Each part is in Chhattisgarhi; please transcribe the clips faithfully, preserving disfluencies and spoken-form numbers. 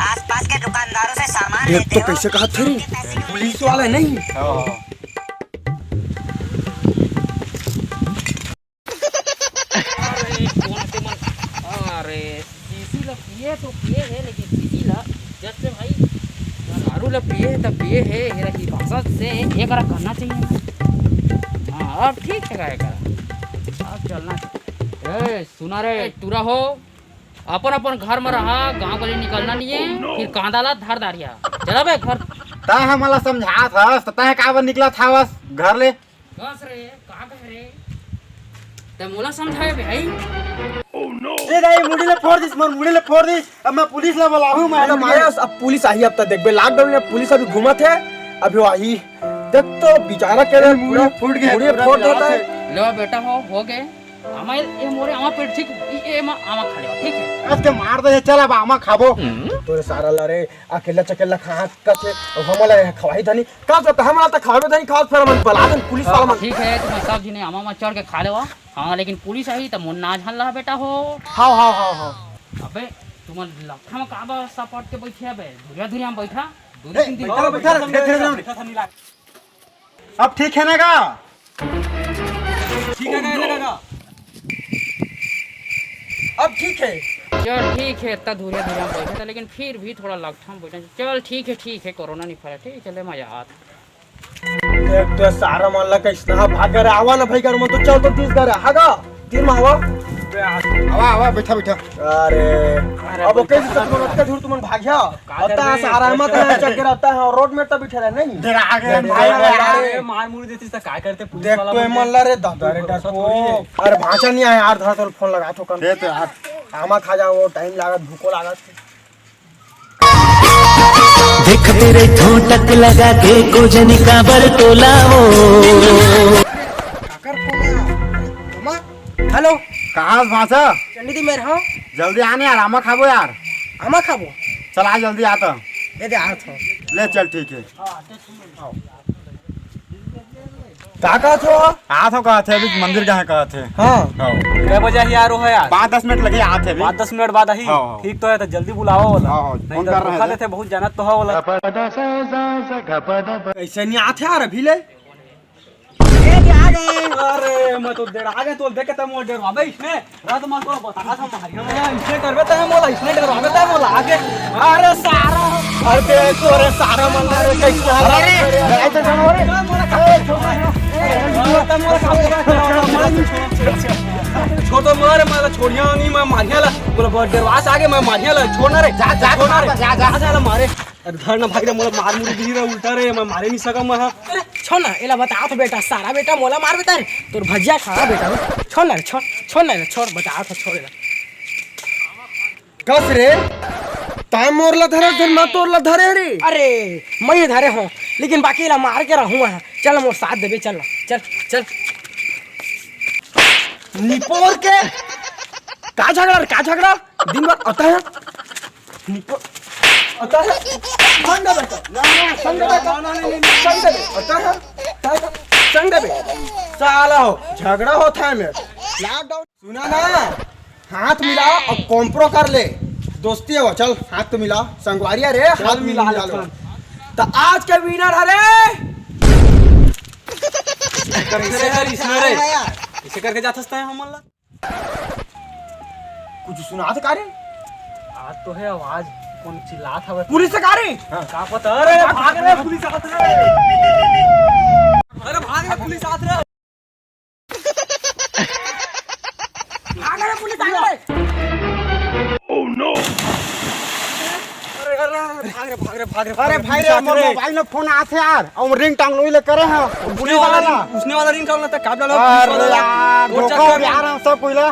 आसपास के दुकानदारों से सामान देख लेते तो हो। कैसे कहा थे रे? पुलिस वाला नहीं। अरे, कौन से मन-, अरे, शीशी ला पिए तो पिए हे, लेकिन शीशी ला जब से भाई दारू ला पिए हे, तब पिए हे, एला हिफाजत से एकरा करना चाहिए। हाँ, अब ठीक हे, का एकरा अब चलना चाहिए। ए, सुना रे, टूरा हो, अपन अपन घर में रहा, गांव गली निकलना नहीं है, फिर कांदा ला धर दारिया। चला बे घर। तैं हमला समझात हस, त तैं काबर निकलत हवस घर ले? बस रे, का कहे रे? तैं मोला समझाए बे, आई? ए दाई, मुड़ी ले फोड़ दिस, मोर मुड़ी ले फोड़ दिस। अब मैं पुलिस ला बुलाहूं, मैं अरे मायस, अब पुलिस आही, अब त देखबे, lockdown में पुलिस अभी घूमत हे, अभी वो आही। देख तो बेचारा के ए, मुड़ी पूरा फूट गया, मुड़ी पूरा फोड़ देता है। लो बेटा हो, हो गए। आमा, ए मोरे आमा पेड़ ठीक, ए, ए मा-, आमा खा लेवा, ठीक है? आज के मार दे, चल अब आमा खाबो। तोरे सारा ला रे, अकेला चकेला खा कथे, अब हमला खवाई धनी, का जब हमला त खावे धनी खावत, फिर हमन बला दन पुलिस वाला मन। ठीक है, तुम सब झिने आमा मा चढ़ के खा लेवा। हाँ, लेकिन पुलिस आही त मोर नाज हल्ला बेटा हो। हाव, हाव, हाव, हाव। अबे, तुमन लट्ठा में का बा सपट के बैठे बे? धुरिया धुरिया में बैठा। दो ए, तीन दिन बैठा, बैठा, बैठा, धीरे, धीरे, धीरे। अब ठीक है ना का? ठीक है, का, का, का? अब ठीक है। चल ठीक है, इतना धुरिया धुरिया में बैठा था, लेकिन फिर भी थोड़ा लट्ठा में बैठा। चल ठीक है, ठीक है, कोरोना नहीं फैला, ठीक है, चले मजा आता। देख तो सारा मन ला कैसना भाग रे, आवा ना भाई घर में तो चल तो तीस घर है, हागा। तीन में हवा। आवा, आवा, बैठा, बैठा। अरे, अब कैसे तो तुमन अतका झूठ तुमन भागिया? का अतका करबे? सारा मत है, चक्कर आता है और रोड में तो बिठे रहे नहीं। डरा गए हम भाई, अरे, मार मुड़ी देती तो का करते पुलिस देख वाला तो मन ला रे, दादा रे, डर को। अरे, भांचा नहीं आया यार, धर तो फोन लगा तो कम। दे तो यार। आमा खा जाओ, टाइम लागत, भूखो लागत। देखते रहिथों टक लगा के, को जनी काबर टोला वो। काकर फोन आया? मामा? हेलो। कहाँ हस भांचा? चंडी दी मेर, हाँ। जल्दी आने यार, आमा खाबो यार। आमा खाबो? चल आ जल्दी आ तो। ये दे आ तो। ले चल ठीक है। का कहत हो? आत हो कहत हे, अभी मंदिर गए कहत हे। हाँ। हाँ। कै बजे ही आ रहो है यार? पाँच दस मिनट लगे आत हे अभी। पाँच दस मिनट बाद ही? हाँ, हाँ। ठीक तो है, तो जल्दी बुलावा वाला। हाँ, हाँ, नहीं फोन तो कर रहे धोखा हैं। देते, बहुत जानत तो है वाला। ऐसे नहीं आत हे यार अभी ले। ए, आ गए। अरे, मैं तो डरा गए, तो देख के तम डरवाबे इसने। रात मा तोला बता था मारिया में। इसने करबे तय मोला, इसने डरवाबे तय मोला आगे। अरे सारा, अरे देखो रे सारा मन रे, कैसे हाल अरे, है? अरे, अरे, अरे, छोड़, छोड़, छोड़। छोड़ तो मारे, मारा छोड़िया नहीं, मैं मारिया ला। बोला, बहुत डरवास आगे, मैं मारिया ला, छोड़ना रे। जा, जा, छोड़ना रे। जा, जा। जा, जा, मारे। अरे धर ना भाई रे, मोला मार मुड़ी दी रे, उल्टा रे, मैं मारे नहीं सका मैं, हाँ। अरे छोड़ ना, एला बता तो बेटा, सारा बेटा मोला मार बेटा रे। तोर भजिया खा बेटा, छोड़ ना रे, छोड़, छोड़ ना रे, छोड़, बता तो छोड़ एला। कस रे, तैं मोर ला धरे, धर मैं तोर ला धरे रे। अरे, मैं ही धरे हूँ, लेकिन बाकी ला मार के रहूँ मैं। चल ना, मोर साथ देबे, चल ना, चल, चल। निपोर के, का झगड़ा रे, का झगड़ा? दिन भर आता है। निपो-, अतः संग बेटा, ना, ना, संग बेटा, ना, ना, ना, ना, ना। संग बे-, अतः, अतः संग बे-, साला हो, झगड़ा होत हे मेर। लॉकडाउन, सुना ना, हाथ मिला अउ कॉम्प्रो कर ले। दोस्ती हे वो, चल, हाथ तो मिला, संगवारिया रे, चल, हाथ मिला मिला लो। तो आज के विनर हरे। कैसे कर इसने रे? कैसे करके जाथस तय हमन ला? कुछ सुनात का रे? आज तो हे आवाज, कोन चिल्लात हवे? पुलिस का रे? हाँ। का पता? अरे, भाग रे, पुलिस आत रे। अरे, भाग रे, पुलिस आत रे। भाग रे, पुलिस आत रे। अरे, अरे, अरे, भाग रे, भाग रे, भाग रे, अरे भाई रे, मोर मोबाइल में फोन आथे यार, अउ रिंगटोन लोई ले करे हे, पुलिस वाला ना। उसने वाला रिंगटोन ना, तक काट डाला, अरे यार, धोखा हो गया यार, हम सब कोई ला।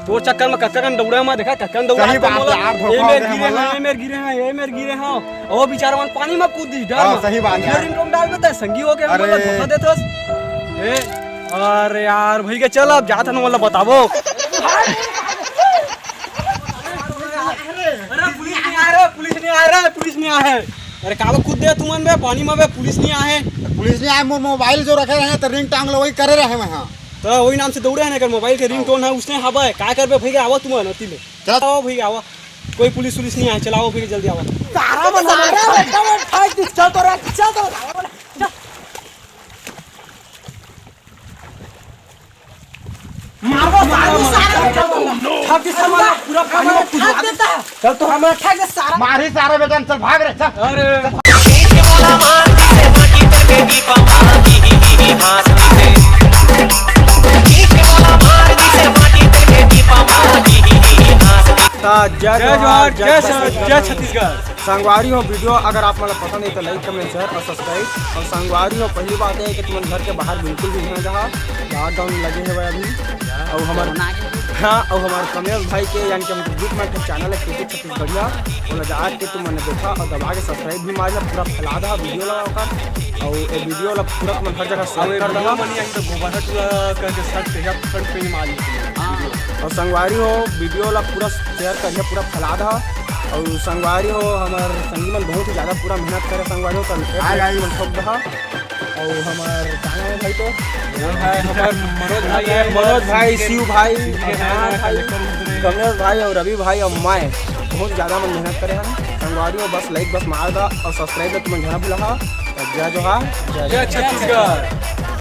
तोर चक्कर में कक्का कन दौड़ा में देखा, कक्का कन दौड़ा सही बात यार, धोखा हो गया हमला। ए मेर गिरे हैं, ए मेर गिरे हैं। ओ बेचारा मन पानी में कूद दिस, डर हाँ, में। सही बात यार। रिंगटोन डाल देता है, संगी हो गया, हमला धोखा देता है। ए, अरे यार, भाई के चल, अब जात हन, मतलब बताबो। अरे पुलिस नहीं आय रे, पुलिस नहीं आय रे, पुलिस नहीं आय। अरे काबर कूद दे तुमन बे पानी में बे, पुलिस नहीं आय। पुलिस नहीं आय, मोर मोबाइल जो रखे रहे तो रिंगटोन लो वही करे रहे मैं, हाँ। तो वही नाम से दौड़े हैं ना, अगर मोबाइल के रिंगटोन है उसने हवा है, का करबे भैया, आवा तुमन अति में। चल। आओ भैया, आवा। कोई पुलिस उलिस नहीं आए, चलाओ फिर जल्दी आओ। सारा बना, सारा बेटा, मैं ठाक दिस, चल तो रे, चल तो। मारो, मारो, सारा बेटा, ठाक दिस, सारा पूरा पानी में कुछ ठाक देता। चल तो। हमारा ठाक दे सारा। मारी सारा बेटा, चल भाग रे, चल। अरे। त जय जय जोहार, जोहार, जय जय स-, छत्तीसगढ़। जय छत्तीसगढ़। संगवारी हो, वीडियो अगर आप मन ला पसंद हे त like, comment, share और subscribe। और संगवारी हो, पहली बात है कि तुमन घर के बाहर बिल्कुल भी ना जाहा, lockdown लगे हुए अभी। और हमार, हाँ, और हमार कमलेश भाई के, यानी कि हम group में एक channel है, के के छत्तीसगढ़िया, ओला जाके तुमन देखा और दबा के subscribe भी मार ला, पूरा फैला दहा वीडियो ला ओकर। और ये वीडियो ला पूरा तुमन हर जगह share और ये कर वीडियो दहा। बनी है तो गोबर हट ला करके search करिया, front page में आ जाई। हाँ। और संगवारी हो, वीडियो ला पूरा share करिया, पूरा फैला दहा। और संगवारी हो, हमार संगी मन बहुत ही ज्यादा पूरा मेहनत करे संगवारी हो, तो हाय guys। मन ठोक दहा। और हमार का नाम है भाई तो? हमार मनोज भाई है, मनोज भाई, शिव भाई, शिव भाई, अरमान भाई, कमलेश भाई और रवि भाई और मैं बहुत ज्यादा मन मेहनत करे हैं संगवारी हो। बस like बस मार दहा और subscribe ला तुमन झन भूलहा। जय जोहार, जय जय छत्तीसगढ़।